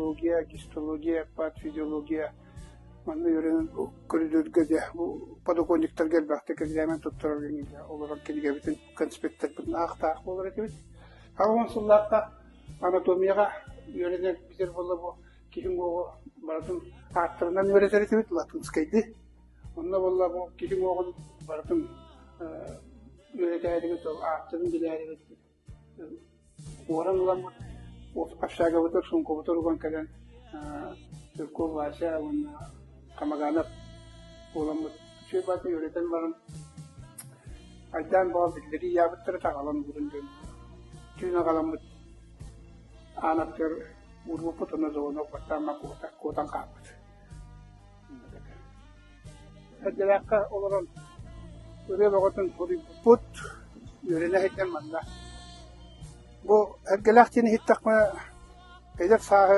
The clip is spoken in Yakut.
Анатомия, гистология, патфизиология манна үөрэнэн көрүдүөргэ дьэ бу подоконниктарга элбэхтик экзамен туттарар олорон кинигэбитин конспекттарбытын аахтаах буолар этибит. 80 сыллаахха анатомияҕа үөрэнэр бүтэр буолла бу киһи уҥуоҕу барытын ааттарынан үөрэтэр этибит латинскайды. Онно буолла бу киһи уҥуоҕун барытын үөрэтээрибит, ол ааттарын билээрибит уоран ыламмыт общагабытыгар суумкабытыгар уган кэлэн Цирков Вася уонна Хамаганов буоламмыт үчүгэй баатын үөрэтэн баран айдаан бөҕө биллэрии ыйаабыттара таҕалан уурун диэн түүн аҕаламмыт аан аттыгар уурбуппут уонна звонок баттаан куотан хаалбыт. Эргэлээххэ олорон ырыа бөҕөтүн суруйбуппут, үөрэнэ сылдьан манна. Бу Эргэлээх диэн иһиттэхпинэ эдэр сааһы.